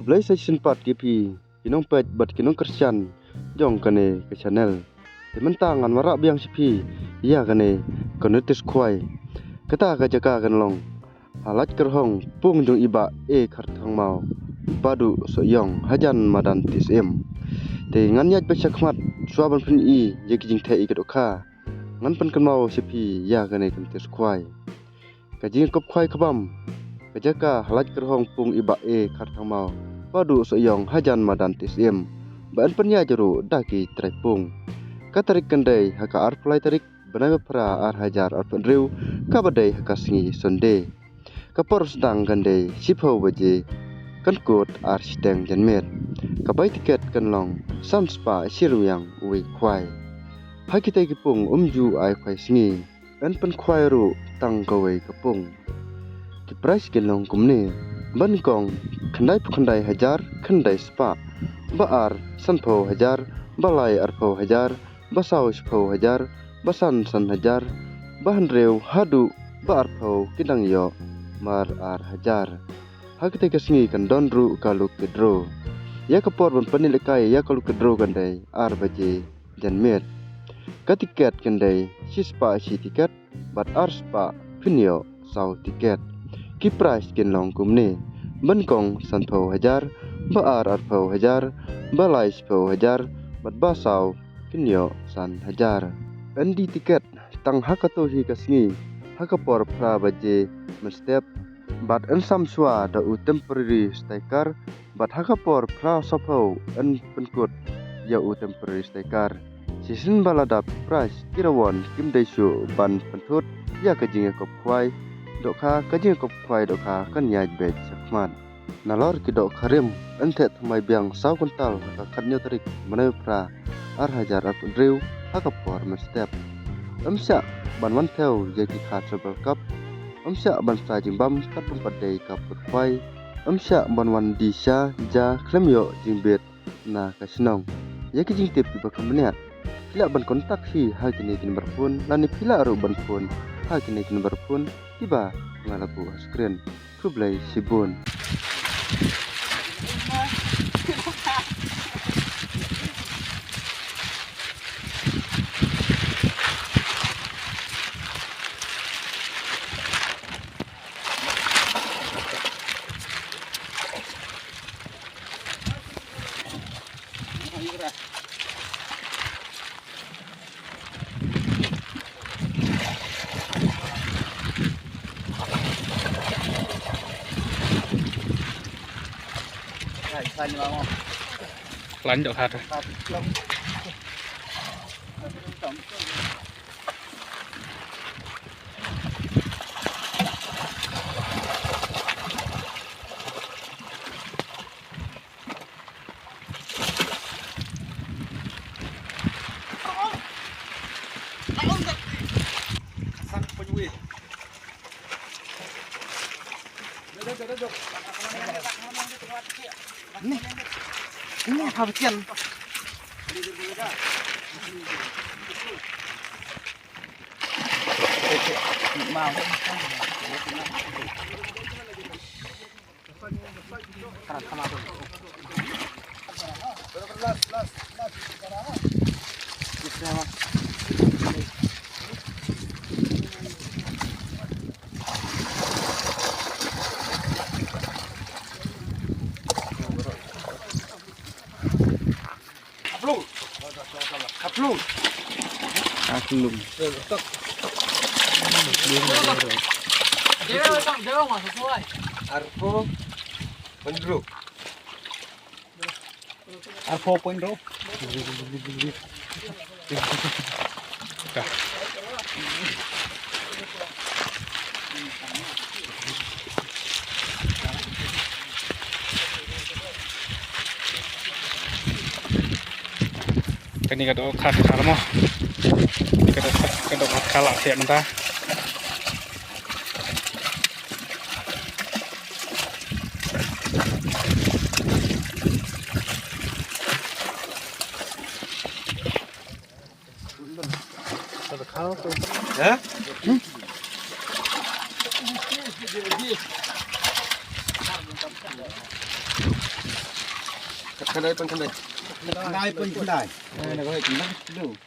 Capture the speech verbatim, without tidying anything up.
Blei sa shisien pat ïa phi ki nongpeit bad ki nongkyrshan jong kane ka channel. Te mynta ngan wanrah biang sha phi ïa kane ka notice khwai. Kata ka jaka kan long ha Laitkyrhong, pung jong i Bah A Kharthangmaw, Bah Duh Sohiong, hajan madan T S M. Te ngan ïaid beit sha khmat shuwa ban pyni ïa ki jingtheh ïa ka dohkha. Ngan pynkynmaw sha phi ïa kane ka notice khwai. Ka jingïakop khwai ka bam ka jaka ha Laitkyrhong, pung i Bah A Kharthangmaw, Bah Duh Sohiong, hajan madan T S M, ba yn pynïaid ruh da ki trai pung. Ka tarik kan dei ha ka arphew lai tarik bnai ba phra ar hajar arphew hynriew, kaba dei ha ka sngi Sunday. Ka por sdang kan dei shiphew baje, kan kut ar shiteng janmiet. Ka bai tiket kan long san spah shi rynieng uwei khwai. Ha kita ki pung ym ju ai khwai sngi, yn pynkhwai ruh tang kawei ka pung. Ki prize kin long kumne: ba nyngkong khyndai phew khyndai hajar khyndai spah, ba ar sanphew hajar, ba lai arphew hajar, ba saw shiphew hajar, ba san san hajar, ba hynriew haduh ba arphew ki dang ïoh mar ar hajar. Ha kata ka sngi kan don ruh ka lucky draw. Ïa ka por ban pynlehkai ïa ka lucky draw kan dei ar baje janmiet. Ka tiket kan dei shi spah shi tiket bad ar spah phin ïoh saw tiket. Ki prize kin long kumne: ba nyngkong sanphew hajar, ba ar arphew hajar, ba lai shiphew hajar, bad ba saw phin ïoh san hajar. Yn die tiket tang ha kato hi ka sngi ha ka por phra baje mynstep, bad yn sam shuwa da u temporary striker, bad ha ka por phra sawphew yn pynkut ïa u temporary striker. Shisien ba la dap prize, ki rawon kim dei shuh ban pynthut ïa ka jingïakop khwai dohkha. Ka jingïakop khwai dohkha kan ïaid beit sha khmat. Nalor ki dohkha rim yn theh thymmai biang saw kuntal ha ka khathynñiew tarik bnai ba phra ar hajar arphew hynriew ha ka por mynstep. Ym shah ban wan thew ïa ki kha treble cup. Ym shah ban sa jingbam katkum pat dei ka put khwai. Ym shah ban wan die sha ja khlem ïoh jingbit na ka shnong. Ïa ki jingtip kiba kham bniah, phi lah ban contact hi ha kine ki number phone, lane phi lah ruh ban phone ha kine ki number phone kiba nga la buh ha screen. Khublei shibun. Khlaiñ dohkha te. Ni, ni ha betian. Kaplung. Kaplung. Kaplung. Arphew point hynriew. Arphew point hynriew. Kane ka dohkha kata mo. Kane ka dohkha, ka dohkha la thiah mynta. Khandai, pan khandai. Khandai, pan khandai. Eh, na khandai, khandai.